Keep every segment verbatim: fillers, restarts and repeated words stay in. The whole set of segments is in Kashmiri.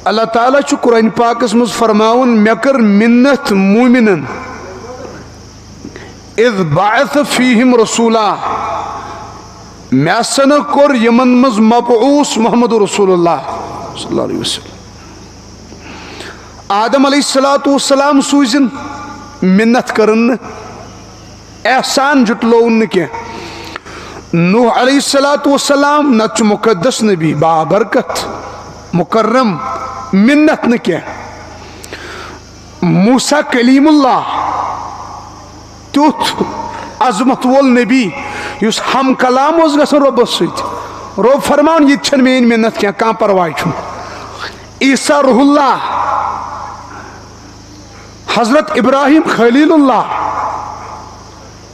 اللہ تعالیٰ چھُ قرآن پاکس منٛز فرماوان، "مےٚ کٔر منت مومنن، اذ بعث فیہم رسولا"، مےٚ ہسا نہٕ کوٚر یِمن منٛز مبعوث محمد رسول اللہ صلی اللہ علیہ وسلم۔ آدم علیہ الصلوۃ والسلام سوٗزِن، منت کٔرٕن نہٕ، احسان جُٹلووُن نہٕ کینٛہہ۔ نوح علیہ الصلوۃ والسلام نتہٕ چھُ مقدس نبی، بابرکت، مکرم، منت نہٕ کینٛہہ۔ موسیٰ کلیم اللہ، تیُتھ عظمت وول نبی یُس ہم کلام اوس گژھان رۄبس سۭتۍ۔ رۄب فرماوان، "یہِ تہِ چھَنہٕ میٲنۍ منت کینٛہہ، کانٛہہ پرواے چھُنہٕ۔" عیسیٰ روح اللہ، حضرت ابراہیم خلیل اللہ،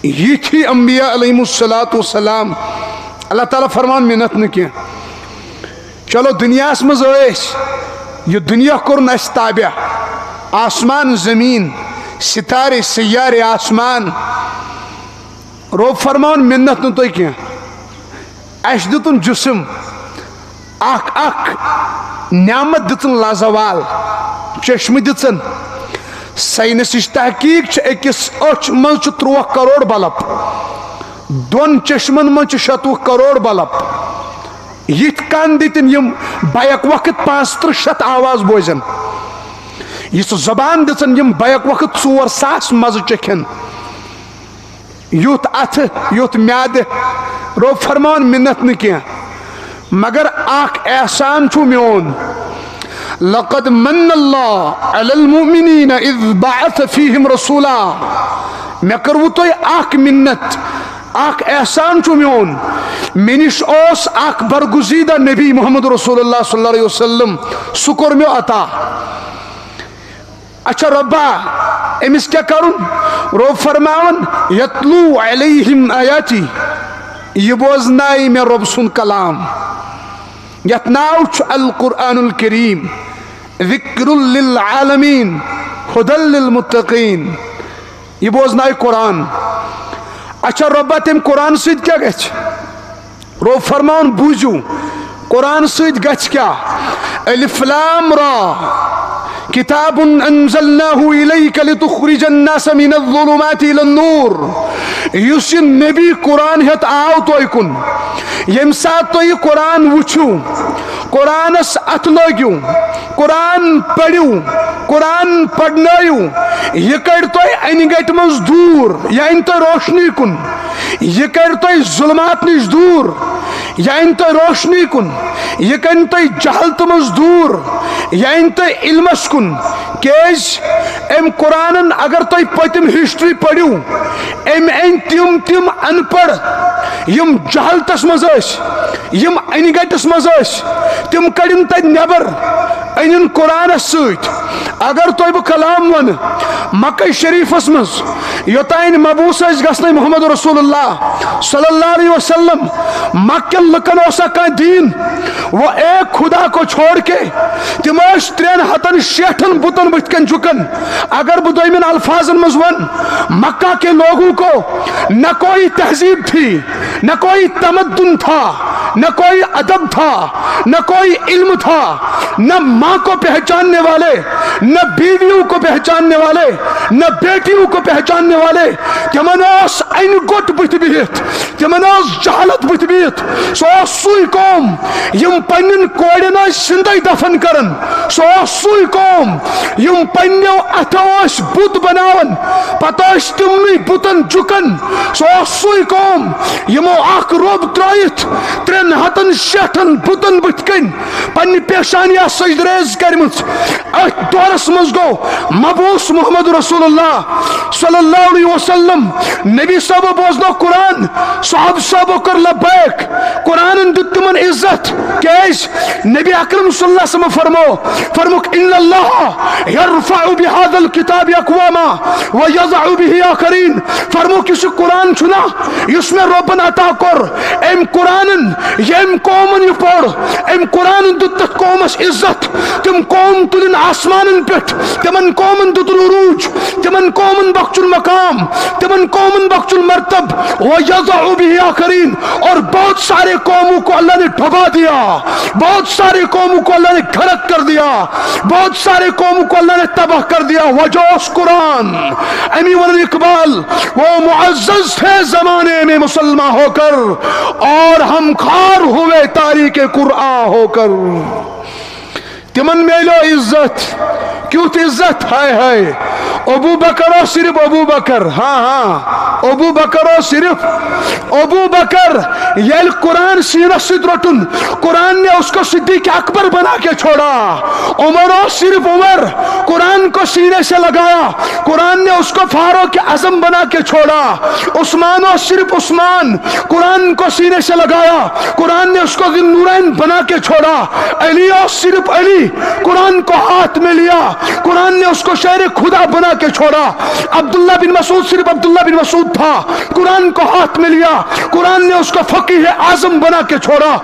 یِتھی انبیاء علیہم الصلوۃ والسلام، اللہ تعالیٰ فرمان منت نہٕ کینٛہہ۔ چلو، دُنیاہس منٛز ٲسۍ، یہِ دُنیا کوٚرُن اَسہِ تابع، آسمان زمیٖن، ستارے سیارے آسمان، رۄب فرماوان منت نہٕ تُہۍ کینٛہہ۔ اَسہِ دیُتُن جسم، اکھ اکھ نعمت دِژٕن لازوال، چشمہٕ دِژٕن۔ ساینسٕچ تحقیق چھِ، أکِس أچھ منٛز چھِ تُرٛواہ کرور بلب، دۄن چشمن منٛز چھِ شتوُہ کرور بلب۔ یِتھ کٔنۍ دِتِن یِم بیک وقت پانٛژترٕٛہ شتھ آواز بوزن، یِژھ زبان دِژن یِم بیک وقت ژور ساس مزٕ چکھن۔ یُتھ اتھٕ، یُتھ میادٕ، رۄب فرماوان منت نہٕ کینٛہہ، مگر اکھ احسان چھُ میون۔ لقد من اللہ علی المؤمنین اذ بعث فیہم رسولا۔ مےٚ کٔروٕ تۄہہِ اکھ منت، اکھ احسان چھُ میون۔ مےٚ نِش اوس اکھ برگزیدہ نبی محمد رسول اللہ صلی اللہ علیہ وسلم، سُہ کوٚر مےٚ عطا۔ اچھا رۄبا، أمِس کیٛاہ کرُن؟ رۄب فرماوان، "یتلو علیہم آیاتی"، یہِ بوزنایہِ مےٚ رۄب سُنٛد کلام، یتھ ناو چھُ القرآن الکریم، ذکر للعالمین، ہدی للمتقین۔ یہِ بوزنایہِ قرآن۔ اچھا رۄبا، تٔمۍ قرآن سۭتۍ کیٛاہ گژھِ؟ رۄب فرماوان، بوٗزِو، قرآن سۭتۍ گژھِ کیٛاہ؟ الف لام را، کتاب انزلناہ الیک لتخرج الناس من الظلمات الی النور۔ یُس یہِ نبی قرآن ہیٚتھ آو تۄہہِ کُن، ییٚمہِ ساتہٕ تُہۍ یہِ قرآن وٕچھِو، قرآنس اتھٕ لٲگِو، قرآن پٔرِو، قرآن پرنٲیِو، یہِ کڑِ تۄہہِ انہِ گٹہِ منٛز دوٗر، یہِ انہِ تۄہہِ روشنی کُن۔ یہِ کَرِ تۄہہِ ظُلمات نِش دوٗر، یہِ اَنہِ تۄہہِ روشنی کُن۔ یہِ کَرِ تۄہہِ جہالتہٕ منٛز دوٗر، یہِ اَنہِ تۄہہِ علمَس کُن۔ کیٛازِ؟ أمۍ قرآنَن اگر تۄہہِ پٔتِم history پٔرِو، أمۍ أنۍ تِم، تِم اَن پَڑھ، یِم جہالتَس منٛز ٲسۍ، یِم اَنہِ گَٹِس منٛز ٲسۍ، تِم کٔڑِن تَتہِ نٮ۪بر، أنِن قرآنَس سۭتۍ۔ اگر تۄہہِ بہٕ کلام وَنہٕ، مکہ شریفس منٛز یوٚتانۍ مبعوث ٲسۍ گژھنٕے محمد رسول اللہ صلی اللہ علیہ وسلم، مکہ کٮ۪ن لُکن اوسا کانٛہہ دیٖن؟ وہ ایک خدا کو چھوڑ کے، تِم ٲسۍ ترٛٮ۪ن ہتن شیٹھن بُتن بٕتھِ کنۍ جُکن۔ اگر بہٕ دوٚیمٮ۪ن الفاظن منٛز وَنہٕ، مکہ کے لوگوں کو نہ کوئی تہذیب تھی، نہ کوئی تمدن تھا، نہ کوئی ادب تھا، نہ کوئی علم تھا، نہ ماں کو پہچاننے والے، نہ بیویوں کو پہچاننے والے، نہ بیٹیوں کو پہچاننے والے۔ تِمن اوس انہِ گوٚٹ بٕتھِ بِہِتھ، تِمن اوس جہالت بٕتھِ بِہِتھ۔ سُہ اوس سُے قوم، یِم پننٮ۪ن کورٮ۪ن ٲسۍ زندے دفن کران۔ سُہ اوس سُے قوم، یِم پننیو اتھو ٲسۍ بُت بناوان، پتہٕ ٲسۍ تِمنٕے بُتن جُکان۔ سُہ اوس سُے قوم، یِمو اکھ رۄب ترٲیِتھ ترٛٮ۪ن ہتن شیٹھن بُتن بٕتھِ کنۍ پننہِ پیشانیہ سجدٕ ریز کرِمٕژ۔ أتھۍ دورس منٛز گوٚو مبعوث محمد رسول اللہ صلی اللہ علیہ وسلم۔ نبی صٲبو بوزنو قرآن، صحابہ صٲبو کٔر لبیک۔ قرآنن دیُت تِمن عزت۔ کیٛازِ؟ نبی اکرم صلی اللہ علیہ وسلم فرمو، فرموک، "ان اللہ یرفع بهذا الکتاب اقواما ویضع به آخرین۔" فرموک، یُس یہِ قرآن چھُنا، یُس مےٚ رۄبن عطا کوٚر، أمۍ قرآنن، ییٚمۍ قومن یہِ پوٚر، أمۍ قرآنن دیُت تتھ قومس عزت، تِم قوم تُلِن آسمانن پٮ۪ٹھ، تِمن قومن دِتُن عروج، تِمن قومن بخشُن مقام، تِمن قومن بخشُن مرتب۔ وَيَضَعُ بِهِ آخَرِينَ، اور بہت سارے قوموں کو اللہ نے ڈبا دیا، بہت سارے قوموں کو اللہ نے غرق کر دیا، بہت سارے قوموں کو اللہ نے تباہ کر دیا۔ وجہ اوس قرآن۔ امی ونان اقبال، وہ معزز تھے زمانے میں مسلمان ہو کر، اور ہم خوار ہوئے تاریک قرآن ہو کر۔ تِمن میلیو عزت۔ کیُتھ عزت؟ ہائے ہائے۔ ابو بکر اوس صرف ابو بکر۔ ہاں ہاں، ابو بکر اوس صرف ابو بکر۔ ییٚلہِ قرآن سینس سۭتۍ روٚٹُن، قرآن نے اس کو صدیق اکبر بنا کے چھوڑا۔ عمر اوس صرف عمر، قرآن کو سینے سے لگایا، قرآن نے اس کو فاروق اعظم بنا کے چھوڑا۔ عثمان اوس صرف عثمان، قرآن کو سینے سے لگایا، قرآن نے اس کو ذی النورین بنا کے چھوڑا۔ علی اوس صرف علی، قرآن کو ہاتھ میں لیا، قرآن نے اس کو شیر خدا بنا کے چھوڑا۔ عبداللہ بن مسعود صرف عبداللہ بن مسعود تھا، قرآن کو ہاتھ میں لیا، قرآن نے اس کو فقیہ اعظم بنا کے چھوڑا۔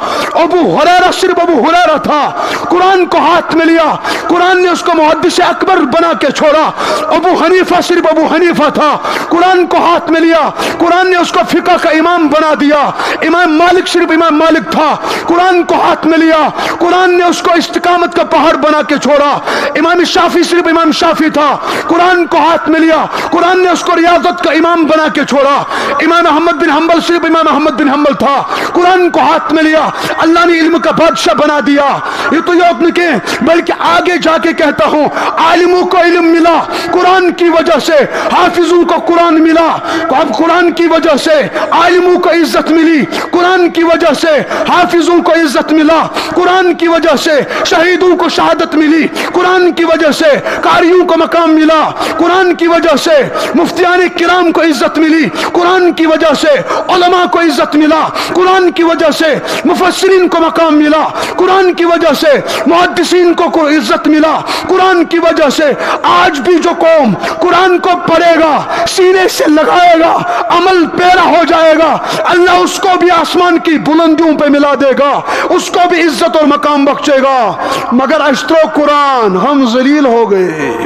ابو ہریرہ صرف ابو ہریرہ تھا، قرآن کو ہاتھ میں لیا، قرآن نے اس کو محدث اکبر بنا کے چھوڑا۔ ابو حنیفہ صرف ابو حنیفہ تھا، قرآن کو ہاتھ میں لیا، قرآن نے اس کو فقہ کا امام بنا دیا۔ امام مالک صرف امام مالک تھا، قرآن کو ہاتھ میں لیا، قرآن نے اس کو استقامت کا پہاڑ بنا کے چھوڑا۔ امام شافعی صرف امام شافعی تھا، قرآن کو ہاتھ میں لیا، قرآن نے اس کو ریاضت کا امام بنا کے چھوڑا۔ امام احمد بن حنبل صرف امام احمد بن حنبل تھا، قرآن کو ہاتھ میں لیا، اللہ نے علم کا بادشاہ بنا دیا۔ یہ تو یوت نہیں کہ، بلکہ آگے جا کے کہتا ہوں، عالموں کو علم ملا، قرآن کی وجہ سے حافظوں کو قرآن ملا۔ اب قرآن کی وجہ سے عالموں کو عزت ملی، قرآن کی وجہ سے حافظوں کو عزت ملا، قرآن کی وجہ سے شہیدوں کو شہادت ملی، قرآن کی وجہ سے قاریوں کو مقام ملا، قرآن کی وجہ سے مفتیان کرام کو عزت ملی، قرآن کی وجہ سے علماء کو عزت ملا، قرآن کی وجہ سے مفسرین کو مقام ملا، قرآن کی وجہ سے محدثین کو، کو عزت ملا۔ قرآن کی وجہ سے آج بھی جو قوم قرآن کو پڑھے گا، سینے سے لگائے گا، عمل پیرا ہو جائے گا، اللہ اس کو بھی آسمان کی بلندیوں پہ ملا دے گا، اس کو بھی عزت اور مقام بخشے گا۔ مگر اشترو قرآن، ہم ذلیل ہو گئے۔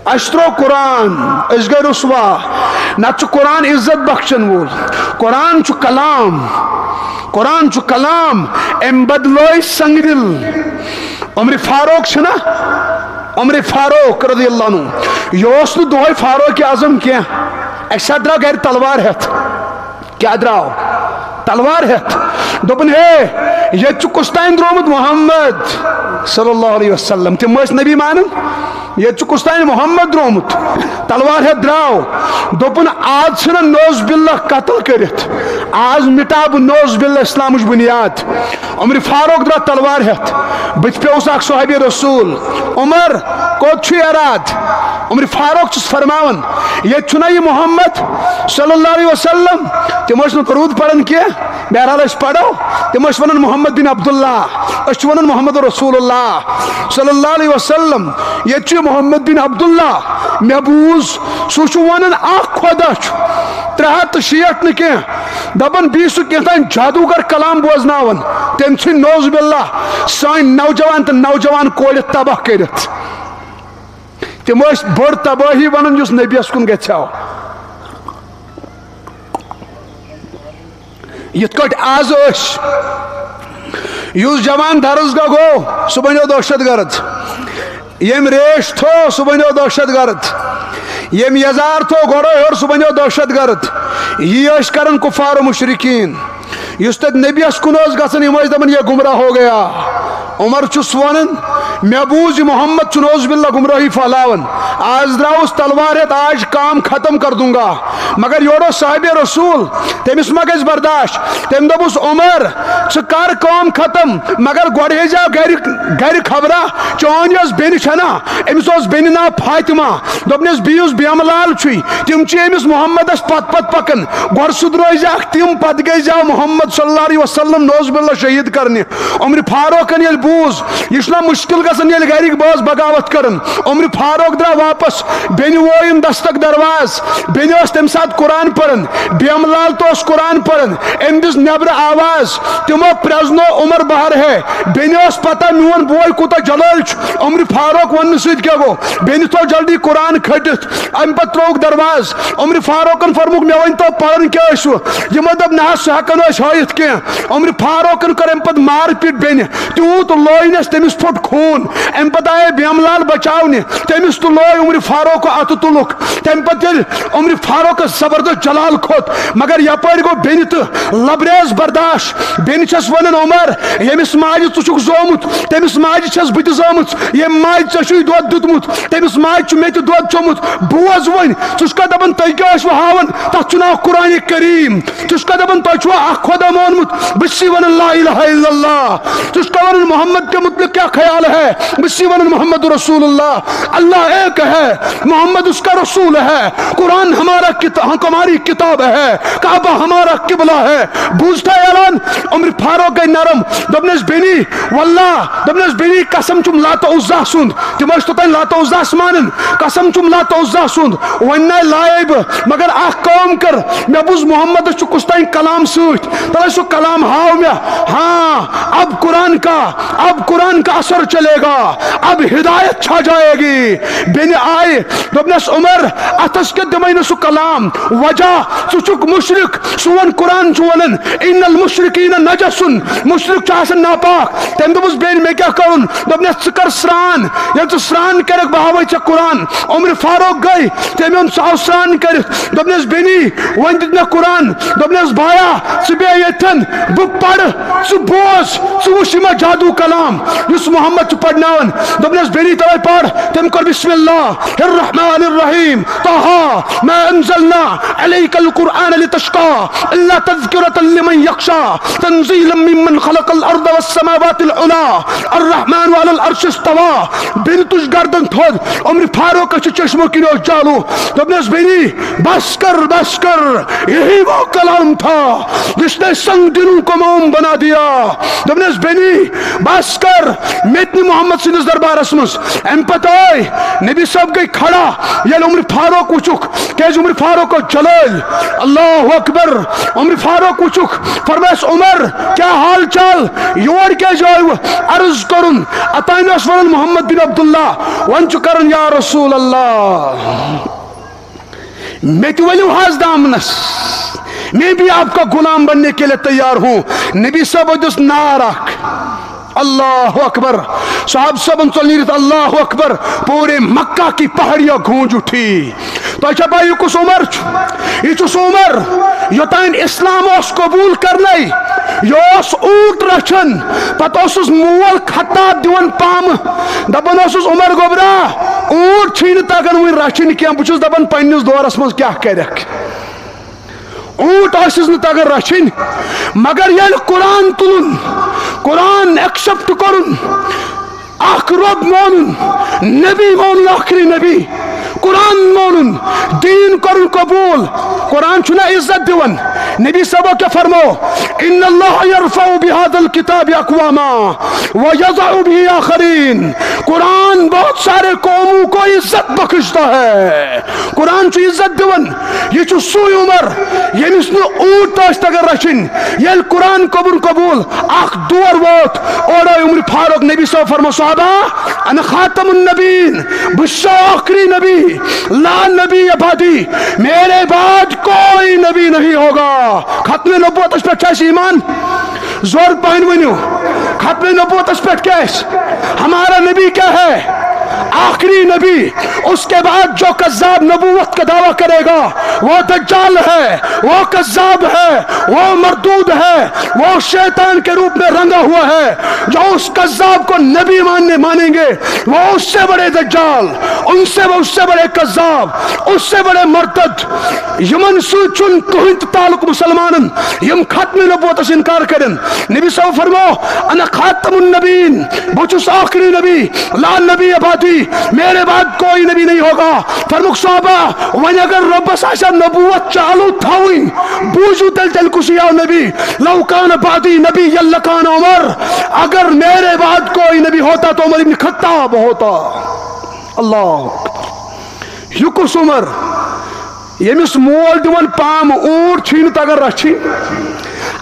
اشترو قرآن، اس گئے رسوا۔ نہ چھ قرآن عزت بخشن وول۔ قرآن چھ کلام۔ قرآن چھ کلام۔ ام بدلوی سنگ دل۔ عمر فاروق چھ نا؟ عمر فاروق رضی اللہ عنہ۔ یہ اوس نہ دۄہے فاروق اعظم کینٛہہ۔ اکہِ ساتہٕ درٛاو گرِ تلوار ہٮ۪تھ۔ کیٛاہ درٛاو؟ تلوار ہٮ۪تھ۔ دوٚپُن، ہے، ییٚتہِ چھُ کُس تام درٛامُت محمد صلی اللہ علیہ وسلم۔ تِم ٲسۍ نبی مانان۔ ییٚتہِ چھُ کُس تام محمد درٛامُت۔ تلوار ہٮ۪تھ درٛاو۔ دوٚپُن، آز ژھٕنن نعوذ باللہ قتل کٔرِتھ۔ آز مٹاو بہٕ نعوذ باللہ اسلامٕچ بُنیاد۔ عمر فاروق درٛاو تلوار ہٮ۪تھ۔ بٕتھِ پیوٚوُس اکھ صحابی رسول۔ عمر، کوٚت چھُ اراد؟ عمر فاروق چھُس فرماوان، ییٚتہِ چھُنا یہِ محمد صلی اللہ علیہ وسلم؟ تِم ٲسۍ نہٕ درود پران کینٛہہ۔ بہرحال أسۍ پرو، تِم ٲسۍ ونان محمد بن عبداللہ، أسۍ چھِ ونان محمد رسول اللہ صلی اللہ علیہ وسلم۔ ییٚتہِ چھُ محمد بن عبداللہ، مےٚ بوٗز سُہ چھُ ونان اکھ خۄدا چھُ، ترٛےٚ ہتھ تہٕ شیٹھ نہٕ کینٛہہ، دپان بیٚیہِ سُہ کینٛہہ تام جادوگر کلام بوزناوان، تٔمۍ ژھٕنۍ نعوذ باللہ سٲنۍ نوجوان تہٕ نوجوان کورِ تباہ کٔرِتھ۔ تِم ٲسۍ بٔڑ تبٲہی ونان یُس نبیَس کُن گژھِ ہا۔ یِتھ کٲٹھۍ آز أسۍ، یُس جوان درس گاہ گوٚو، سُہ بنیو دہشت گرد۔ ییٚمۍ ریش تھوو، سُہ بنیو دہشت گرد۔ ییٚمۍ یزار تھوو گۄڈے ہیوٚر، سُہ بنیو دہشت گرد۔ یی ٲسۍ کران کفار و مشرکین۔ یُس تتہِ نبیَس کُن اوس گژھان، یِم ٲسۍ دپان، "یہ گمراہ ہو گیا۔" عمر چھُس ونان، مےٚ بوٗز یہِ محمد چھُ نعوذ باللہ گمراہی پھہلاوان۔ آز درٛاوُس تلوار ہٮ۪تھ، آج کام ختم کر دوں گا۔ مگر یورٕ اوس صاحب رسول، تٔمِس ما گژھِ برداشت؟ تٔمۍ دوٚپُس، عمر، ژٕ کر کٲم ختم، مگر گۄڈٕ ہیٚزیو گرِ، گرِ خبرا چٲنۍ یۄس بیٚنہِ چھےٚ نا، أمِس اوس بیٚنہِ ناو فاطمہ۔ دوٚپنَس، بیٚیہِ یُس بیمہٕ لال چھُے، تِم چھِ أمِس محمدس پتہٕ پتہٕ پکان۔ گۄڈٕ سُہ درٛٲے زیکھ تِم، پتہٕ گٔے زیو محمد صلی اللہ علیہ وسلم نعوذ باللہ شہید کرنہِ۔ عمر فاروقن ییٚلہِ بوٗز، یہِ چھُنہ مُشکِل آسان ییٚلہِ گرِکۍ بٲژ بغاوت کٔرٕن، عمر فاروق درٛاو واپس، بیٚنہِ وویُن دستک دروازٕ، بیٚنہِ ٲس تمہِ ساتہٕ قرآن پران، بیمہٕ لال تہِ اوس قرآن پران، أمۍ دِژ نٮ۪برٕ آواز، تِمو پرٛزنوو عمر بحر ہے۔ بیٚنہِ ٲس پتہ میون بوے کوٗتاہ جلٲلۍ چھُ، عمر فاروق وننہٕ سۭتۍ کیٛاہ گوٚو؟ بیٚنہِ تھوٚو جلدی قرآن کھٔٹِتھ، امہِ پتہٕ ترٛووُکھ دروازٕ۔ عمر فاروقن فرمووُکھ، مےٚ ؤنۍ تو پران کیٛاہ ٲسوٕ؟ یِمو دوٚپ، نہ حظ، سُہ ہٮ۪کو نہٕ أسۍ ہٲیِتھ کینٛہہ۔ عمر فاروقن کٔر امہِ پتہٕ مار پیٖٹ بیٚنہِ، تیوٗت لوینس، تٔمِس پھوٚٹ خوٗن۔ امہِ پتہٕ آیے بیمہٕ لال بچاونہِ، تٔمِس تہِ لوے عمر فاروق اتھٕ تُلُکھ۔ تمہِ پتہٕ ییٚلہِ عمر فاروقس زبردست جلال کھوٚت، مگر یپٲرۍ گوٚو بیٚنہِ تہٕ لبریز برداشت۔ بیٚنہِ چھس ونان، عمر، ییٚمِس ماجہِ ژٕ چھُکھ زومُت، تٔمِس ماجہِ چھس بہٕ تہِ زٲمٕژ۔ ییٚمہِ ماجہِ ژےٚ چھُے دۄد دیُتمُت، تٔمِس ماجہِ چھُ مےٚ تہِ دۄد چوٚمُت۔ بوز وۄنۍ، ژٕ چھُکھا دپان تُہۍ کیٛاہ ٲسوٕ ہاوان؟ تتھ چھُ ناو قرآن کریم۔ ژٕ چھُکھا دپان تۄہہِ چھُوا اکھ خۄدا مونمُت؟ بہٕ چھُسے ونان لا الہ الا اللہ۔ ژٕ چھُکھا ونان محمد کے متعلق کیا خیال ہے؟ بہٕ چھُسے ونان محمد رسول اللہ۔ اللہ ایک ہے، محمد اس کا رسول ہے، قرآن ہمارا کت-، ہماری کتاب ہے، کعبہ ہمارا قبلہ ہے۔ بوٗزتھا اعلان؟ عمر فاروق گٔے نرم، دوٚپنس، بیٚنی، واللہ، دوٚپنس، بیٚنی، قسم چھُم لات عزا سُنٛد۔ تِم ٲسۍ توٚتام لات عزاہس مانان۔ قسم چھُم لات عزا سُنٛد، وۄنۍ نَے لایے بہٕ، مگر اکھ کٲم کٔر، مےٚ بوٗز محمدس چھُ کُس تام کلام سۭتۍ، تَلے سُہ کلام ہاو مےٚ۔ ہاں، اب قرآن کا، اب قرآن کا اثر چلے گا، اب ہدایت چھا جائے گی۔ بیٚنہِ آیہِ، دوٚپنس، عمر، اتھس کیٛاہ دِمے نہٕ سُہ کلام؟ وجہ، ژٕ چھُکھ مشرک، سون قرآن چھُ ونان، ان المشرکین نجس، مشرک چھُ آسان ناپاک۔ تٔمۍ دوٚپُس، بیٚنہِ، مےٚ کیٛاہ کرُن؟ دوٚپنس، ژٕ کر سرٛان، ییٚلہِ ژٕ سرٛان کرکھ، بہٕ ہاوے ژےٚ قرآن۔ عمر فاروق گٔے، تٔمۍ اوٚن سُہ آو سرٛان کٔرِتھ۔ دوٚپنس، بیٚنی، وۄنۍ دیُت مےٚ قرآن۔ دوٚپنس، بایا، ژٕ بیٚہہ ییٚتھٮ۪ن، بہٕ پرٕ، ژٕ بوز، ژٕ وٕچھ یہِ ما جادو کلام یُس محمد چھُ پرناوان۔ دوٚپنس، بیٚنی، توے پر۔ تٔمۍ کوٚر بسم اللہ الرحمن الرحیم، طہ، ما انزلنا علیک القرآن لتشقی، الا تذکرة لمن یخشی، تنزیلا ممن خلق الارض والسماوات العلی، الرحمن علی العرش استوی۔ بیٚنہِ تُج گردن تھوٚد، عمر فاروق چھُ چشمو کِنۍ اوس جالو۔ دوٚپنس، بیٚنی، بس کر، بس کر، یہی وہ کلام تھا جس نے سنگ دلوں کو موم بنا دیا۔ دوٚپنس، بیٚنی، بس کر، مےٚ تہِ نہٕ محمد سٕنٛدِس دربارس منٛز۔ امہِ پتہٕ آے نبی صٲب گٔے کھڑا، ییٚلہِ عمر فاروق وٕچھُکھ، کیازِ عمر فاروق اوس جلٲلۍ۔ اللہ اکبر۔ عمر فاروق وٕچھُکھ، فرمایس، عمر، کیٛاہ حال چال؟ یور کیازِ آیوٕ؟ عرض کوٚرُن، اتانۍ اوس ونان محمد بن عبداللہ، وۄنۍ چھُ کران، یا رسول اللہ، مےٚ تہِ ؤلِو حظ دامنس، میں بھی آپ کا غلام بننے کے لیے تیار ہوں۔ نبی صٲب دِژ نار اکھ، اللہ اکبر۔ صحابہ صٲبن ژوٚل نیٖرِتھ، اللہ اکبر، پورے مکہ کی پہاڑیاں گونج اٹھی۔ تۄہہِ چھا پَے یہِ کُس عمر چھُ؟ یہِ چھُ سُہ عمر، یوٚتام اسلام اوس قبول کرنے، یہِ اوس اوٗٹ رچھان، پتہٕ اوسُس مول خطاب دِوان پامہٕ، دپان اوسُس، عمر گوٚبرا، اوٗٹ چھُے نہٕ تگان وُنہِ رچھِنۍ کینٛہہ۔ بہٕ چھُس دپان پننِس دورس منٛز کیٛاہ کرکھ؟ اوٗٹ ٲسِس نہٕ تگان رچھِنۍ، مگر ییٚلہِ قرآن تُلُن، قرآن accept کوٚرُن، اکھ رۄب مونُن، نبی مونُن، ٲخری نبی، قرآن مونُن، دیٖن کوٚرُن قبول۔ قرآن چھُنہ عزت دِوان؟ نبی صٲبو کیٛاہ فرمو؟ ان اللہ یرفع بہذا الکتاب اقواما ویضع به آخرین۔ قرآن بہت سارے قوموں کو عزت بخشتا ہے۔ قرآن چھُ عزت دِوان۔ یہِ چھُ سُے عمر، ییٚمِس نہٕ اوٗٹ ٲسۍ تگان رچھِنۍ۔ ییٚلہِ قرآن کوٚرُن قبول، اکھ دور ووت، اورٕ آے عمر فاروق۔ نبی صٲب فرمو، صحابہ، انا خاتم النبیین، بہٕ چھُسو ٲخری نبی، لا نبی بعدی، میرے بعد کوئی نبی نہیں ہوگا۔ ختم نبوتس پٮ۪ٹھ چھُ اَسہِ ایمان۔ زور پہن ؤنِو، ختم نبوتس پٮ۪ٹھ کیٛاہ اَسہِ؟ ہمارا نبی کیا ہے؟ آخری نبی۔ اس کے بعد جو کذاب نبوت کا دعویٰ کرے گا، وہ دجال ہے، وہ کذاب ہے، وہ مردود ہے، وہ شیطان کے روپ میں رنگا ہوا ہے۔ جو اس کذاب کو نبی ماننے، مانیں گے، وہ اس سے بڑے دجال، ان سے، وہ اس سے بڑے کذاب، اس سے بڑے مرتد۔ یمن سۭتۍ چھُنہٕ کٕہٕنۍ تہِ تعلق مسلمانن، یم ختم نبوتس انکار کرن۔ نبی صاحب فرمو، انا خاتم النبیین، بہٕ چھُس ٲخری نبی، لا نبی بعدی، میرے بعد کوئی نبی نہیں ہوگا۔ فرموک صحابہ، وۄنۍ اگر رۄبس آسہِ ہا نبوت چالو تھاوٕنۍ، بوٗزِو تیٚلہِ، تیٚلہِ کُسٕے آو نبی، لو کان بعدی نبی لکان عمر، اگر میرے بعد کوئی کوئی نبی ہوتا تو عمر ابن خطاب ہوتا۔ اللہ اکبر۔ یہِ کُس عمر؟ ییٚمِس مول دِوان پام اوٗر چھُے نہٕ تگان رچھِنۍ۔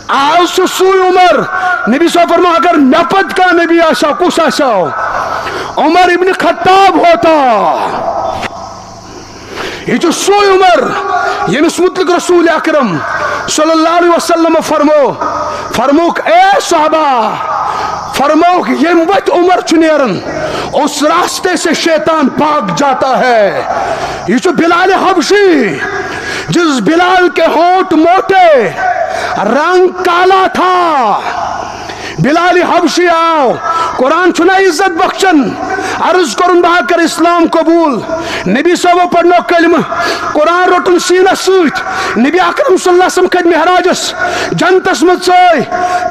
آز چھُ سُے عمر۔ نبی صٲب فرماو، اگر مےٚ پتہٕ کانٛہہ نبی آسہِ ہا، کُس آسہِ ہا؟ عمر ابن خطاب ہوتا۔ یہِ چھُ سُے عمر، ییٚمِس مُتعلِق رسول اکرم صلی اللہ علیہ وسلم فرمو، فرموک، اے صحابہ، فرموک، ییٚمہِ وتہِ عمر چھُ نیران، اس راستے سے شیطان بھاگ جاتا ہے۔ یہ جو بلال حبشی، جس بلال کے ہونٹ موٹے، رنگ کالا تھا، بلال حبشی آو۔ قرآن چھُنہ عزت بخشن؟ عرض کرُن، بہٕ ہا کر اسلام قبول۔ نبی صٲبو پرنو کلمہٕ، قرآن روٚٹُن سیٖنس سۭتۍ۔ نبی اکرم صلی اللہ علیہ وسلم کھٔتۍ معراجس، جنتس منٛز ژٲے۔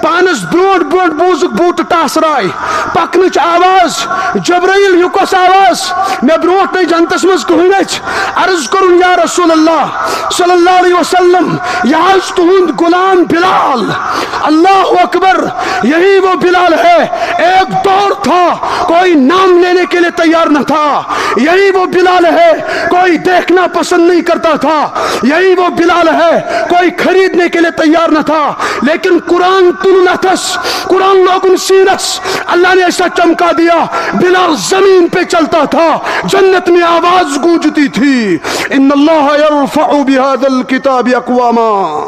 پانس برونٛٹھ برونٛٹھ بوٗزُکھ بوٗٹہٕ ٹاسراے، پکنٕچ آواز۔ جبرائیل، یہِ کۄس آواز؟ مےٚ برونٛٹھ نَے جنتس منٛز کٕہٕنۍ أژۍ۔ عرض کوٚرُن، یا رسول اللہ صلی اللہ علیہ وسلم، یہِ حظ تُہُنٛد غلام بلال۔ اللہ اکبر، یہی وہ بلال ہے، ایک دور تھا کوئی نام لینے کے لیے تیار نہ تھا، یہی وہ بلال ہے، کوئی دیکھنا پسند نہیں کرتا تھا، یہی وہ بلال ہے، کوئی خریدنے کے لیے تیار نہ تھا، لیکن قرآن تُلُن اتھس، قرآن لوگُن سیٖنس، اللہ نے ایسا چمکا دیا، بلال زمین پہ چلتا تھا، جنت میں آواز گونجتی تھی، ان اللہ یرفع بهذا الكتاب اقواما۔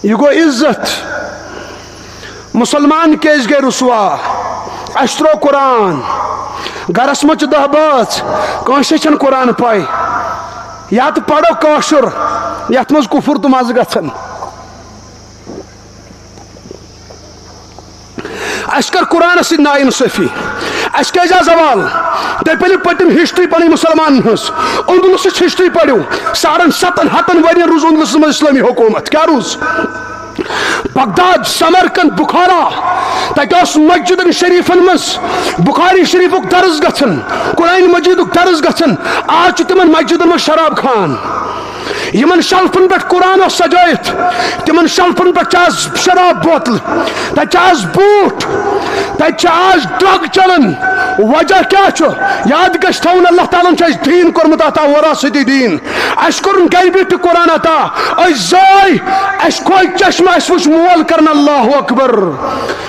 یہِ گوٚو عزت۔ مسلمان کیازِ گٔے رسوا؟ اَسہِ ترٛوو قرآن۔ گرس منٛز چھِ دَہ بٲژ، کٲنٛسے چھَنہٕ قرآن پَے۔ یا تہٕ پَرو کٲشُر، یَتھ منٛز کُفُر تہٕ مَزٕ گژھن۔ اَسہِ کٔر قرآنس سۭتۍ ناانصٲفی۔ اَسہِ کیازِ آو زوال؟ تُہۍ پٔرِو پٔتِم ہسٹری پنٕنۍ مسلمانن ہٕنٛز۔ اندلسٕچ ہسٹری پٔرِو۔ ساڑن ستن ہتن ؤرین روٗز اندلسس منٛز اسلٲمی حکومت۔ کیٛاہ روٗز؟ بغداد، سمرقند، بخارا، تتہِ اوس مسجدن شریفن منٛز بخاری شریفُک درس گژھان، قرآن مجیدُک درس گژھان۔ آز چھُ تِمن مسجدن منٛز شراب خان۔ یِمن شلفن پٮ۪ٹھ قرآن اوس سجٲیِتھ، تِمن شلفن پٮ۪ٹھ چھِ آز شراب بوتلہٕ، تتہِ چھِ آز بوٗٹھ، تتہِ چھِ آز ڈرگ چلان۔ وجہ کیٛاہ چھُ؟ یاد گژھِ تھاوُن، اللہ تعالیٰ ہن چھُ اَسہِ دیٖن کوٚرمُت عطا، وراثتی دیٖن۔ اَسہِ کوٚرُن گرِ بِہِتھ تہِ قرآن عطا، أسۍ زٲے، اَسہِ کھوے چشمہٕ، اَسہِ وُچھ مول کران اللہ اکبر۔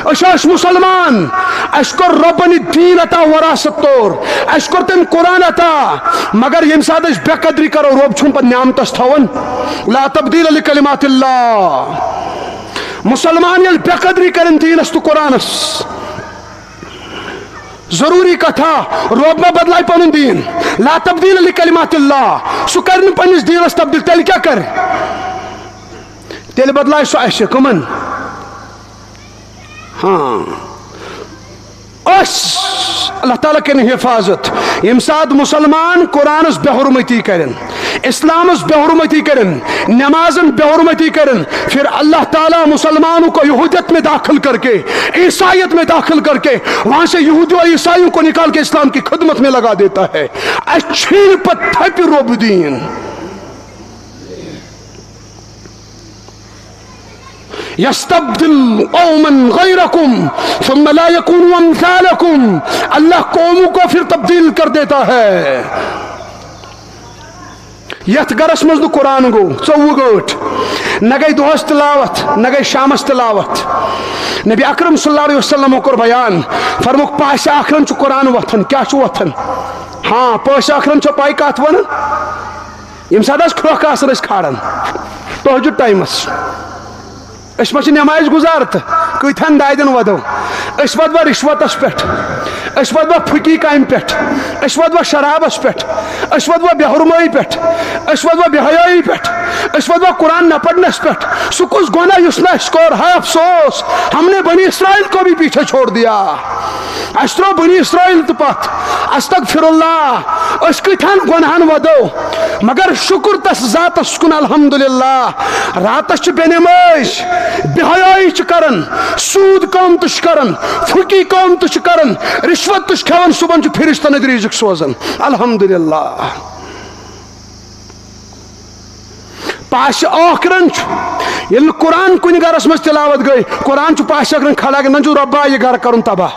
أسۍ ٲسۍ مسلمان، اَسہِ کوٚر رۄبن یہِ دیٖن عطا وراثت طور، اَسہِ کوٚر تٔمۍ قرآن عطا، مگر ییٚمہِ ساتہٕ أسۍ بے قدری کرو، رۄب چھُنہٕ پتہٕ نعمتس تھاوان۔ لا تبدیل لکلمات اللہ۔ مسلمان ییٚلہِ بے قدری کرن دیٖنس تہٕ قرآنس، ضروٗری کتھا، رۄب ما بدلایہِ پنُن دیٖن؟ لا تبدیل لکلمات اللہ۔ سُہ کرِ نہٕ پننِس دیٖنس تبدیل، تیٚلہِ کیٛاہ کرِ؟ تیٚلہِ بدلایہِ سُہ اَسہِ۔ کٕمن؟ ہاں، أسۍ، اللہ تعالیٰ کٔرِن حفاظت۔ ییٚمہِ ساتہٕ مسلمان قرآنس بے حرمتی کرن، اسلامس بے حرمتی کرن، نمازن بے حرمتی کرن، پھر اللہ تعالیٰ مسلمانوں کو یہودیت میں داخل کر کے، عیسائیت میں داخل کر کے، وہاں سے یہودی اور عیسائیوں کو نکال کے اسلام کی خدمت میں لگا دیتا ہے۔ اَسہِ چھُے نہٕ پتہٕ تھپہِ رۄب دیٖن۔ یستبدل قوما غیرکم ثم لا یکونوا امثالکم۔ اللہ قوموں کو پھر تبدیل کر دیتا ہے۔ یتھ گرس منٛز نہٕ قرآن گوٚو ژوٚوُہ گٲنٛٹھ، نہ گٔے دۄہس تلاوت، نہ گٔے شامس تلاوت۔ نبی اکرم صلی اللہ علیہ وسلمو کوٚر بیان، فرموکھ، پاسہِ ٲخرن چھُ قرآن وۄتھان۔ کیٛاہ چھُ وۄتھان؟ ہاں، پاسہِ ٲخرن چھو پاے کتھ ونان؟ ییٚمہِ ساتہٕ حظ کھرٛۄکھ آسان ٲسۍ کھالان تہجد ٹایمس، أسۍ ما چھِ نٮ۪مازِ گُزار تہٕ کۭتہن دادٮ۪ن وَدو؟ أسۍ وَدوا رِشوتس پٮ۪ٹھ، أسۍ وَدوا پھُکی کامہِ پٮ۪ٹھ، أسۍ وَدوا شرابس پٮ۪ٹھ، أسۍ وَدوا بے حرمٲیی پٮ۪ٹھ، أسۍ وَدوا بے حیٲیی پٮ۪ٹھ، أسۍ وَدوا قرآن نہ پرنس پٮ۪ٹھ۔ سُہ کُس گۄناہ یُس نہٕ اَسہِ کوٚر؟ ہاے افسوس، ہم نے بنی اسرائیل کو بھی پیچھے چھوڑ دیا۔ اَسہِ ترٛوو بنی اسرائیل تہٕ پتھ۔ استغفر اللہ، أسۍ کۭتہن گۄنہن وَدو، مگر شُکر تس ذاتس کُن، الحمدللہ۔ راتس چھِ بے نمٲز، بے حیٲیی چھِ کران، سوٗد کٲم تہِ چھِ کران، پھُکی کٲم تہِ چھِ کران، رِشوت تہِ چھِ کھٮ۪وان، صُبحن چھُ فرشتن اَتہِ رِزق سوزان۔ الحمدللہ۔ پاسہِ ٲخرن چھُ، ییٚلہِ نہٕ قرآن کُنہِ گرس منٛز تلاوت گٔے، قرآن چھُ پاسہِ ٲخرن کھڑا کران، چھُ رۄبا یہِ گرٕ کرُن تباہ۔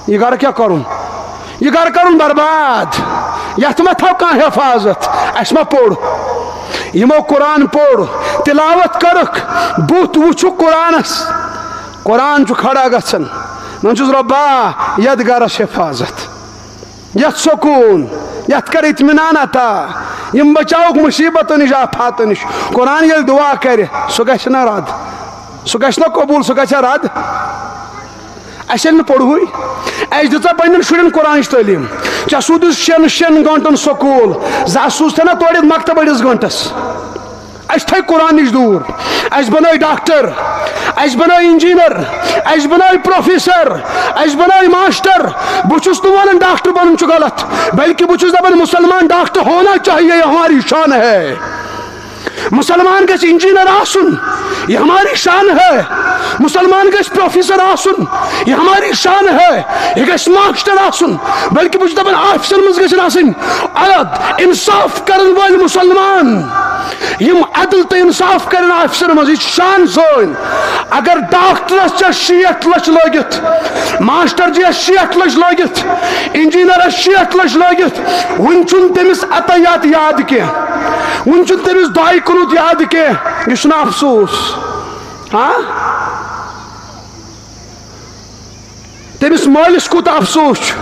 یہِ گرٕ کیٛاہ کرُن؟ یہِ گرٕ کرُن برباد۔ یتھ ما تھاو کانٛہہ حفاظت؟ اسہِ ما پوٚر؟ یِمو قرآن پوٚر، تلاوت کٔرٕکھ، بُتھ وُچھُکھ قرآنس، قرآن چھُ کھڑا گژھان۔ دپان چھُس، رۄبا، یتھ گرس حفاظت، یتھ سکوٗن، یتھ کر اطمینان عطا، یِم بچاوُکھ مُصیبتو نِش، آفاتو نِش۔ قرآن ییٚلہِ دُعا کرِ، سُہ گژھِ نا رد؟ سُہ گژھِ نا قبوٗل؟ سُہ گژھِ رد؟ اسہِ ییٚلہِ نہٕ پوٚرہُے، اسہِ دِژا پننٮ۪ن شُرٮ۪ن قرآنٕچ تعلیٖم، ژےٚ سوٗزُتھ شٮ۪ن، شٮ۪ن گٲنٛٹن سکوٗل، زٕ سوٗزتھے نا تورٕ مکتب أڑِس گٲنٛٹس۔ اسہِ تھٲے قرآن نِش دوٗر، اسہِ بنٲے ڈاکٹر، اسہِ بنٲے انجینئر، اسہِ بنٲے پروفیسر، اسہِ بنٲے ماسٹر۔ بہٕ چھُس نہٕ ونان ڈاکٹر بنُن چھُ غلط، بلکہِ بہٕ چھُس دپان مسلمان ڈاکٹر ہونا چاہیے، یہ ہماری شان ہے۔ مسلمان گژھِ انجینئر آسُن، یہ ہماری شان ہے۔ مسلمان گژھِ پروفیسر آسُن، یہ ہماری شان ہے۔ یہ گژھِ ماسٹر آسُن، بلکہِ بہٕ چھُس دپان آفسن منٛز گژھن آسٕنۍ عدل، انصاف کرن وٲلۍ مسلمان، یِم عدل تہٕ انصاف کرن آفسن منٛز۔ یہِ چھِ شان سٲنۍ۔ اگر ڈاکٹرس چھِ شیٹھ لچھ لٲگِتھ، ماسٹر جی یس شیٹھ لچھ لٲگِتھ، انجینئرس شیٹھ لچھ لٲگِتھ، وُنہِ چھُنہٕ تٔمِس عطیات یاد کینٛہہ، وُنہِ چھُنہٕ تٔمِس دعایہِ قنوت یاد کینٛہہ۔ یہِ چھُنہٕ افسوس؟ ہاں؟ تٔمِس مٲلِس کوٗتاہ افسوس چھُ،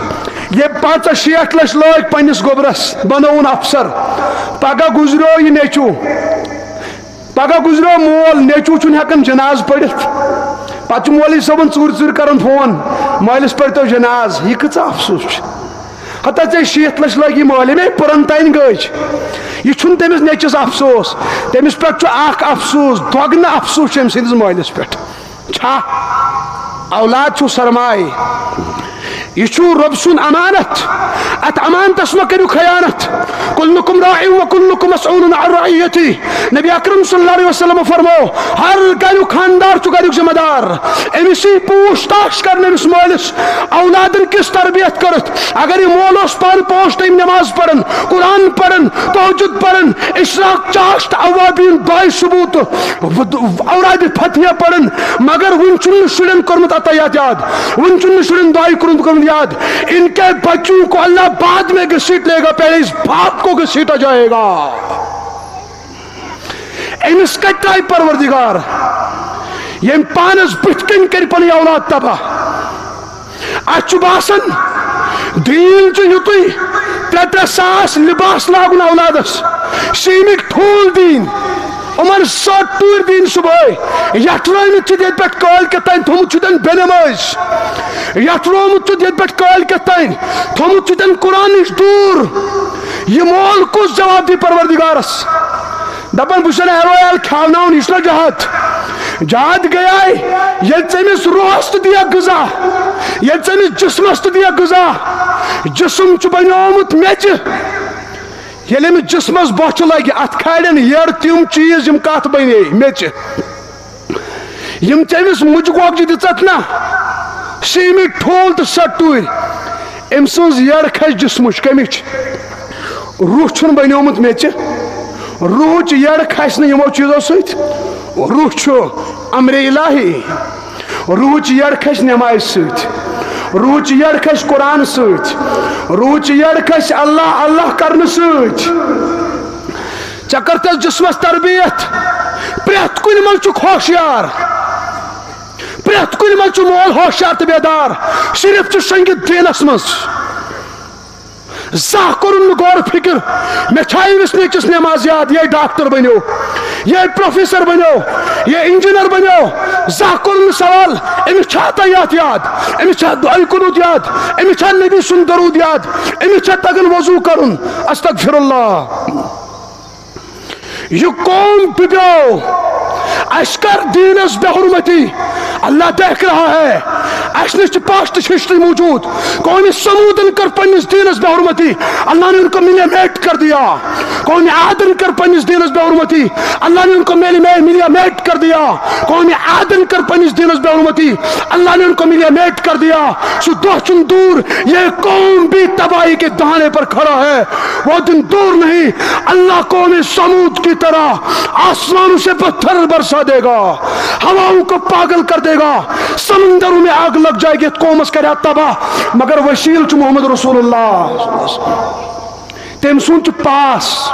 ییٚمۍ پنٛژاہ شیٹھ لچھ لٲگۍ پننِس گوٚبرس، بنووُن افسر، پگاہ گُزریو یہِ نیٚچوٗ، پگاہ گُزریو مول، نیٚچوٗ چھُنہٕ ہٮ۪کان جنازٕ پٔرِتھ، پتہٕ چھُ مولوی صٲبن ژوٗرِ ژوٗرِ کران فون، مٲلِس پٔرۍتو جنازٕ۔ یہِ کۭژاہ افسوس چھُ؟ ہتا ژےٚ شیٹھ لچھ لٲگی مٲلۍ، مے پٔرن تانۍ گٔج۔ یہِ چھُنہٕ تٔمِس نیٚچوِس افسوس، تٔمِس پٮ۪ٹھ چھُ اکھ افسوس، دۄگنہٕ افسوس چھُ أمۍ سٕنٛدِس مٲلِس پٮ۪ٹھ۔ چھا؟ اولاد چھُ سرمایہِ۔ یہِ چھُ رۄب سُنٛد امانت۔ اتھ امانتس مہ کٔرِو خیانت۔ کلکم راع و کلکم مسئول عن رعیتہ۔ نبی اکرم صلی اللہ علیہ وسلم فرمو، ہر گریُک خاندار چھُ گریُک ذمہ دار۔ أمِس یی پوٗچھ تاش کرنہٕ، أمِس مٲلِس اولادن کِژھ تربیت کٔرٕتھ۔ اگر یہِ مول اوس پانہٕ پانٛژھ ٹایم نماز پران، قرآن پران، تہجد پران، اشراق، چاشت، اوابین، دعائے صبح تہٕ اوراد فتحیہ پران، مگر وُنہِ چھُنہٕ شُرٮ۪ن کوٚرمُت اتحیات یاد، وُنہِ چھُنہٕ شُرٮ۪ن دعائے قنوت کوٚرمُت یاد۔ ان کے بچوں کو اللہ بعد میں گھسیٹ لے گا، پہلے اس باپ کو گھسیٹا جائے گا۔ أمِس کتہِ ترٛایہِ پروردگار، ییٚمۍ پانس بٕتھِ کنہِ کرِ پنٕنۍ اولاد تباہ؟ اتھ چھُ باسان دیٖن چھُ یُتُے، ترٛےٚ ترٛےٚ ساس لباس لاگُن اولادس، سیمٕکۍ ٹھوٗل دِنۍ، یِمن سۄ ٹُرۍ دِنۍ صبحٲے، یتھ رٲومٕتۍ چھِ ییٚتہِ پٮ۪ٹھ کٲلۍ کٮ۪تھ تام تھوٚمُت چھُ تٔمۍ بے نمٲز، یتھ روومُت چھُ ییٚتہِ پٮ۪ٹھ کٲلۍ کٮ۪تھ تام تھوٚمُت چھُ تٔمۍ قرآن نِش دوٗر۔ یہِ مول کُس جواب دی پروردگارس؟ دپان، بہٕ چھُسے نہٕ ہیرو ہیل کھیاوناوُن، یہِ چھُنہ جہاد۔ جہاد گٔیے ییٚلہِ ژٕ أمِس روحس تہِ دِیکھ غذا، ییٚلہِ ژٕ أمِس جسمس تہِ دِیکھ غذا۔ جسم چھُ بنیومُت میٚژِ۔ ییٚلہِ أمِس جسمس بۄچھِ لگہِ، اتھ کھالن یٔڑ تِم چیٖز، یِم کتھ بنے میٚژِ۔ یِم ژےٚ أمِس مُجہِ گۄگجہِ دِژتھ نا، سیمٕکۍ ٹھوٗل تہٕ سۄ ٹُرۍ، أمۍ سٕنٛز یٔڑ کھسہِ جسمٕچ۔ کمِچ؟ روح چھُنہٕ بنیومُت میٚژِ۔ روحٕچ یٔڑ کھسہِ نہٕ یِمو چیٖزو سۭتۍ۔ روح چھُ امرِ الٰہی۔ روحٕچ یٔڑ کھسہِ نمازِ سۭتۍ۔ روحٕچ یٔڑ کھسہِ قرآن سۭتۍ۔ روحٕچ یٔڑ کھسہِ اللہ اللہ کرنہٕ سۭتۍ۔ ژےٚ کٔرتھس جسمس تربیت۔ پرٛٮ۪تھ کُنہِ منٛز چھُکھ ہوشیار۔ پرٛٮ۪تھ کُنہِ منٛز چھُ مول ہوشیار تہٕ بیدار۔ صرف چھُ شۄنٛگِتھ دیٖنس منٛز۔ زانٛہہ کوٚرُن نہٕ غور فکر، مےٚ چھا أمِس نیٚچوِس نماز یاد؟ یہِ ڈاکٹر بنیو، یہِ پروفیسر بنیو، یہِ انجینئر بنیو۔ زانٛہہ کوٚرُن نہٕ سوال، أمِس چھا تحیات یاد؟ أمِس چھا دعائے قنوت یاد؟ أمِس چھا نبی سُنٛد درود یاد؟ أمِس چھا تگان وضو کرُن؟ استغفر اللہ۔ یہ قوم ڈُبیو۔ اسہِ کر دیٖنس بے حرمتی۔ اللہ دیکھ رہا ہے۔ اسہِ نِش چھِ past history موجود۔ قوم ثمودن کر پننِس دیٖنس بے حرمتی۔ اللہ نے ان کو ملیا میٹ کر دیا۔ قوم عادن کر پننِس دیٖنس بے حرمتی۔ اللہ نے ان کو ملیا میٹ کر دیا۔ قوم عادن کر پننِس دیٖنس بے حرمتی۔ اللہ نے ان کو ملیا میٹ کر دیا۔ سُہ دۄہ چھُنہٕ دوٗر، یہ قوم بھی تباہی کے دہانے پر کھڑا ہے۔ وہ دن دور نہیں، اللہ قوم ثمود کی طرح آسمانوں سے پتھر برسا دے گا، ہواؤں کو پاگل کر دے گا، سمندروں میں آگ لگ جائے گی، یتھ قومس کرِ ہا تباہ، مگر وسیل چھُ محمد رسول اللہ۔ تٔمۍ سُنٛد چھُ پاس،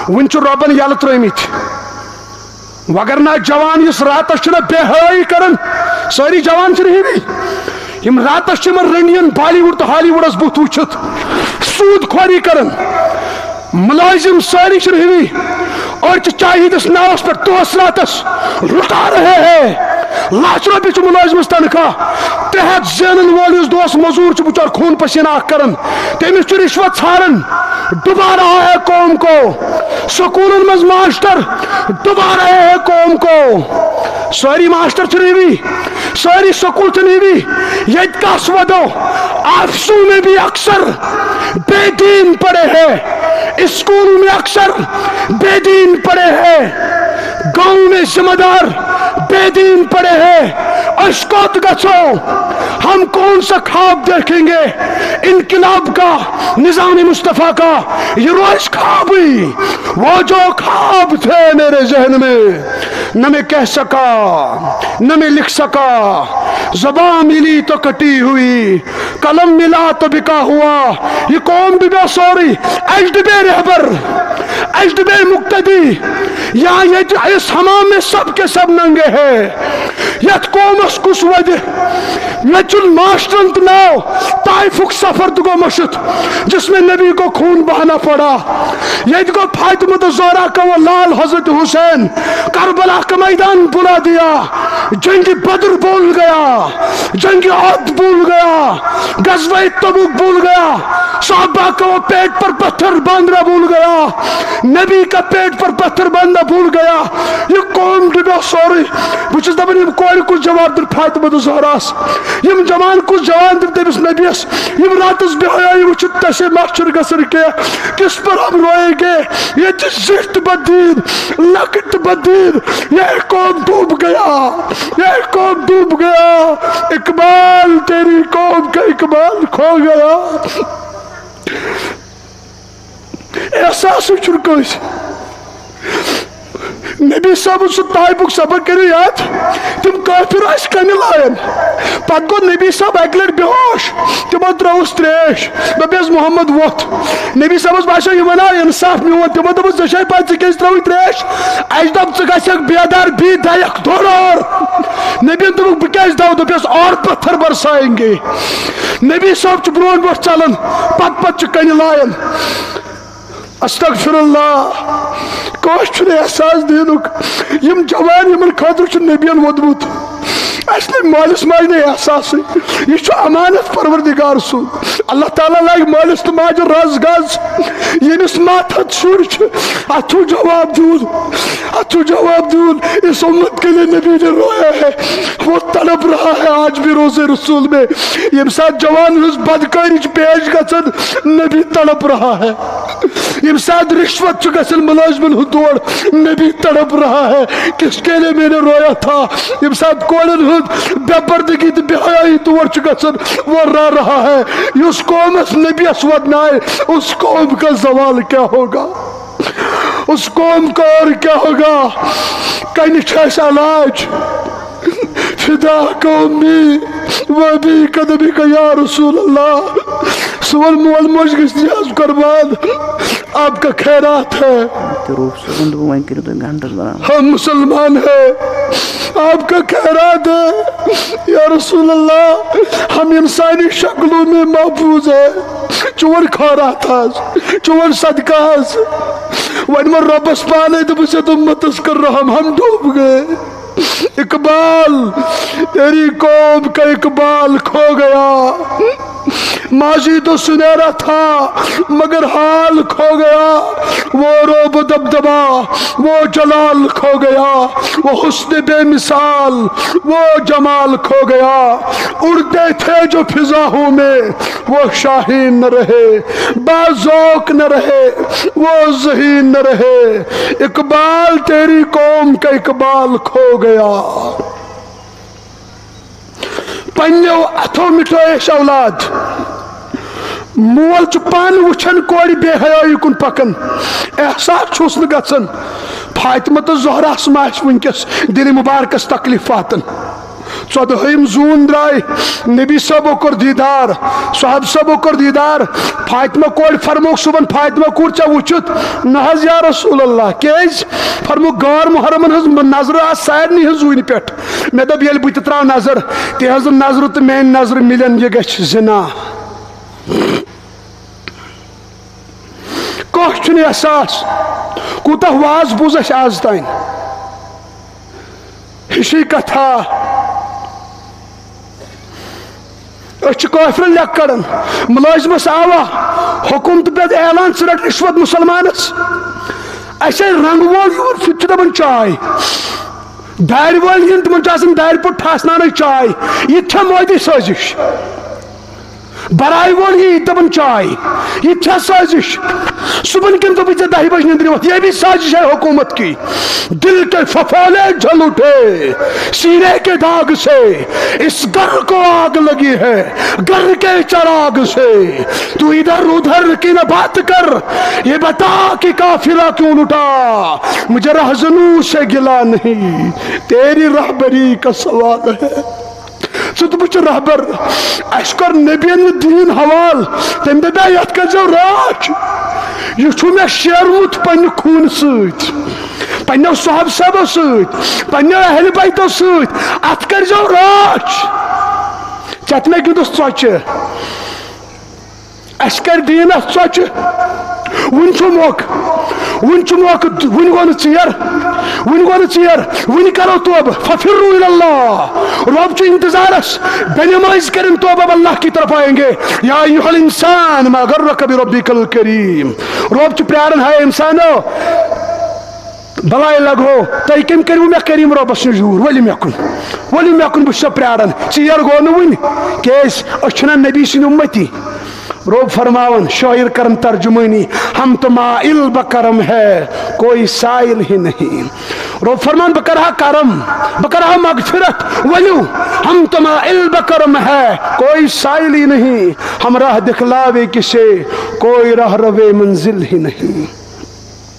وُنہِ چھُ رۄبن یلہٕ ترٲومٕتۍ۔ وگرنہ جوان یُس راتس چھُنہ بے حیٲیی کران، سٲری جوان چھِنہ ہِوی، یِم راتس چھِ یِمن رٔنڈین بالی وُڈ تہٕ ہالی وُڈس بُتھ وٕچھِتھ سوٗد خوری کران۔ ملازم سٲری چھِنہٕ ہِوی، أڑۍ چھِ چاہے ہِنٛدِس ناوس پٮ۪ٹھ دۄہس راتس لُٹا رہے ہیں، لچھ رۄپیہِ چھُ مُلٲزِمس تنخواہ، ترٛےٚ ہتھ زینن وول یُس دۄہس مٔزوٗر چھُ بِچور خوٗن پسینہ اکھ کران، تٔمِس چھُ رِشوت ژھاران، ڈُبا رہا ہے قوم کو، سکوٗلن منٛز ماسٹر ڈُبا رہے ہیں قوم کو۔ سٲری ماسٹر چھِنہٕ ہِوی، سٲری سکوٗل چھِنہٕ ہِوی، ییٚتہِ کس ودو، آفسوں میں بھی اکثر بے دین پڑے ہیں، اسکولوں میں اکثر بے دین پڑے ہیں، گاؤں میں ذمہ دار بے دین پڑے ہیں۔ أسۍ کوٚت گژھو؟ ہم کون سا خواب دیکھیں گے؟ انقلاب کا، نظام مصطفیٰ کا، یہ روز خواب ہی، وہ جو خواب تھے میرے ذہن میں، نہ میں کہہ سکا، نہ میں لکھ سکا، زبان ملی تو کٹی ہوئی، قلم ملا تو بکا ہوا۔ یہ قوم ڈبے سورُے، اَسہِ ڈبے رہبر، اَسہِ ڈبے مقتدی۔ یا یہ جو اس حمام میں سب کے سب ننگے ہیں، یتھ قومس کس ودِ؟ مےٚ چھُنہٕ ماسٹرن تہٕ ناو، طائفُک سفر تہِ گوٚو مٔشِتھ، جس میں نبی کو خون بہانا پڑا۔ ییٚتہِ گوٚو فاطمہ تہٕ زہرا کا وہ لال حضرت حسین کربلا کا میدان بلا دیا۔ جنگ بدر بھول گیا، جنگ احد بھول گیا، غزوہ تبوک بھول گیا، صحابہ کا وہ پیٹ پر پتھر باندھنا بھول گیا، نبی کا پیٹ پر پتھر باندھنا بھول گیا۔ یہ قوم ڈبیا سورُے۔ بہٕ چھُس دَپان، یِم کورِ کُس جواب دِن فاطمہ تہٕ زہراہَس؟ یِم جوان کُس جواب دِن تٔمِس نبیَس؟ یِم راتَس بے حیٲیی وٕچھِتھ تَسے ما چھُنہٕ گژھان کینٛہہ؟ کس پر ہم روئیں گے؟ یہ تو زشت بدین، لکت بدین، یہ قوم ڈوب گیا، یہ قوم ڈوب گیا۔ اقبال، تیری قوم کا اقبال کھو گیا۔ احساسٕے چھُنہٕ کٲنٛسہِ۔ نبی صٲبُن سُہ طائفُک سبق کٔرِو یاد، تِم کٲفِر ٲسۍ کَنہِ لایَن۔ پَتہٕ گوٚو نبی صٲب اَکہِ لَٹہِ بے ہوش، تِمو ترٛٲوٕس ترٛیش، دوٚپُس، "محمد وۄتھ۔" نبی صٲبَس باسیو، یِمَن آو اِنصاف میون، تِمو دوٚپُس، "ژےٚ چھے پَتہٕ ژٕ کیٛازِ ترٛٲوٕتھ ترٛیش؟" اَسہِ دوٚپ، "ژٕ گژھکھ بیدار، بی دَیَکھ دورٕ اور۔" نبیَن دوٚپُکھ، "بہٕ کیٛازِ دَو؟" دوٚپُس، "اور پتھر برسائیں گے۔" نبی صٲب چھُ برونٛٹھ برونٛٹھ ژَلان، پتہٕ پتہٕ چھُ کَنہِ لایان۔ استغفر اللہ، کٲنٛسہِ چھُنہٕ احساس دیٖنُک۔ یِم جوان، یِمن خٲطرٕ چھُ نبیَن ووٚدمُت، اَسہِ نہٕ مٲلِس ماجہِ نہٕ احساسٕے۔ یہِ چھُ امانت پروردگار سُنٛد۔ اللہ تعالیٰ لاگہِ مٲلِس تہٕ ماجہِ رز گز۔ ییٚمِس ماتحت شُرۍ چھِ، اَتھ چھُو جواب دیُن، اَتھ چھُو جواب دیُن۔ اس امت کے لیے نبی نے رویا ہے، وہ تڑپ رہا ہے آج بھی روزے رسول میں۔ ییٚمہِ ساتہٕ جوان ہٕنٛز بدکٲری چھِ پیش گژھان، نبی تڑپ رہا ہے۔ ییٚمہِ ساتہٕ رِشوت چھُ گژھان مُلٲزمَن ہُنٛد دور، نبی تڑپ رہا ہے، کس کے لیے میں نے رویا تھا۔ ییٚمہِ ساتہٕ کورٮ۪ن ہُنٛد بے پردگی تہٕ بے حیائی دور چھُ گژھان، وہ رو رہا ہے۔ یُس قومس نبیَس ودنایہِ، اس قوم کا زوال کیا ہوگا؟ اس قوم کا اور کیا ہوگا؟ کَنہِ چھُ اَسہِ علاج۔ فدا قومی و ابی قدمی کا یا رسول اللہ۔ سون مول موج گژھِ جہاز قربان۔ آپ کا خیرات ہے۔ تہِ روٗپ صٲبُن دوٚپُن، وۄنۍ کٔرِو تُہۍ گھنٹَس برابر۔ ہم مسلمان ہیں، آپ کا خیرات ہے۔ یا رسول اللہ، ہم انسانی شکلوں میں محفوظ ہیں۔ چون خیرات حظ، چون صدقہ حظ۔ وۄنۍ ووٚن رۄبَس پانے، دوٚپُس، یَتھ اُمتَس کٔر رحم، ہم ڈوب گئے۔ اقبال، تیری قوم کا اقبال کھو گیا۔ ماضی تو سنہرا تھا، مگر حال کھو گیا۔ وہ رعب و دبدبہ، وہ جلال کھو گیا۔ وہ حسن بے مثال، وہ جمال کھو گیا۔ اڑتے تھے جو فضاؤں میں، وہ شاہین نہ رہے، باذوق نہ رہے، وہ ذہین نہ رہے۔ اقبال، تیری قوم کا اقبال کھو گیا۔ پننیو اتھو مٹھٲے اسہِ اولاد۔ مول چھُ پانہٕ وٕچھان کورِ بے حیٲیی کُن پکان، احساس چھُس نہٕ گژھان۔ فاطمہ تہٕ زہراہس ما آسہِ وٕنکیٚس دِلہِ مبارکس تکلیف واتان؟ ژۄدہٲیِم زوٗن درٛاے، نبی صٲبو کوٚر دیٖدار، صحابہٕ صٲبو کوٚر دیٖدار، فاطمہ کورِ فرمووُکھ صُبحن، فاطمہ کوٗر، ژےٚ وُچھُتھ؟ نہ حظ یا رسول اللہ۔ کیٛازِ؟ فرمووُکھ، غٲر محرمن ہٕنٛز نظرٕ آسہٕ سارنٕے ہٕنٛز زوٗنہِ پٮ۪ٹھ۔ مےٚ دوٚپ، ییٚلہِ بہٕ تہِ ترٛاوٕ نظر، تِہٕنٛزٕ نظرٕ تہٕ میٛانہِ نظرٕ مِلن، یہِ گژھِ زِنا۔ کانٛہہ چھُنہٕ احساس، کوٗتاہ واز بوٗز اَسہِ آز تام۔ ہِشی کتھا۔ أسۍ چھِ کٲفرن لیٚکھ کڑان، مُلٲزمس آوا حُکُم تہٕ پٮ۪تھ اعلان، ژٕ رٹ رِشوت مُسلمانس۔ اَسہِ ہے رنٛگہٕ وول یور، سُہ تہِ چھُ دپان چاے۔ دارِ وٲلۍ یِن، تِمن چھُ آسان دارِ پوٚٹ ٹھاسناونٕچ چاے۔ یہِ تہِ چھا مٲدی سٲزِش؟ برایہِ وول یی دپان چاے، یہِ تہِ چھا سٲزِش؟ صبحن کِنۍ دوٚپُے ژےٚ دَہہِ بجہِ نِندرِ وۄتھ، یہ بھی سازش ہے حکومت کی۔ دل کے ففولے جل اٹھے سینے کے داغ سے، اس گھر کو آگ لگی ہے گھر کے چراغ سے۔ تو ادھر ادھر کی نہ بات کر، یہ بتا کہ قافلہ کیوں لٹا، مجھے رہزنوں سے گلہ نہیں، تیری رہبری کا سوال ہے۔ ژٕ تہٕ بہٕ چھِ رہبر۔ اَسہِ کوٚر نبیَن یہِ دیٖن حوال۔ تٔمۍ دَپے، یَتھ کٔرۍزیو رٲچھ۔ یہِ چھُ مےٚ شیرمُت پنٛنہِ خوٗنہٕ سۭتۍ، پنٛنیو صحابہٕ صٲبو سۭتۍ، پنٛنیو اہلِ بیتو سۭتۍ۔ اَتھ کٔرۍزیو رٲچھ۔ ژےٚ تہِ مےٚ گِنٛدُس ژۄچہِ۔ اَسہِ کَرِ دیٖنَس ژۄچہِ۔ وُنہِ چھُ موقعہٕ، وُنہِ چھُ موقعہٕ، وُنہِ گوٚو نہٕ ژیر، وُنہِ گوٚو نہٕ ژیر، وُنہِ کَرو توبہٕ۔ ففروا الی اللہ۔ رۄب چھُ اِنتظارَس، بے نمٲزۍ کٔرِنۍ توبہٕ، اب اللہ کی طرف آئیں گے۔ یا ایھا الانسان ما غرک بربک الکریم۔ رۄب چھُ پیاران، ہے اِنسانو، بلایہِ لگہو، تۄہہِ کٔمۍ کٔرِو مےٚ کریم رۄبس نِش دوٗر؟ ؤلِو مےٚ کُن، ؤلِو مےٚ کُن، بہٕ چھُسو پیاران۔ ژیر گوٚو نہٕ وُنہِ، کیازِ أسۍ چھِنہ نبی سٕنٛدۍ اُمتی۔ رۄب فرماوان، شٲعر کرن ترجمٲنی، ہم تو مائل بہ کرم ہے، کوئی سائل ہی نہیں۔ رۄب فرمان، بہٕ کرٕ ہا کرم، بہٕ کرٕ ہا مغفرت، ؤلِو، ہم تو مائل بہ کرم ہے، کوئی سائل ہی نہیں، ہم راہ دکھلاوے کسے، کوئی راہ روے منزل ہی نہیں۔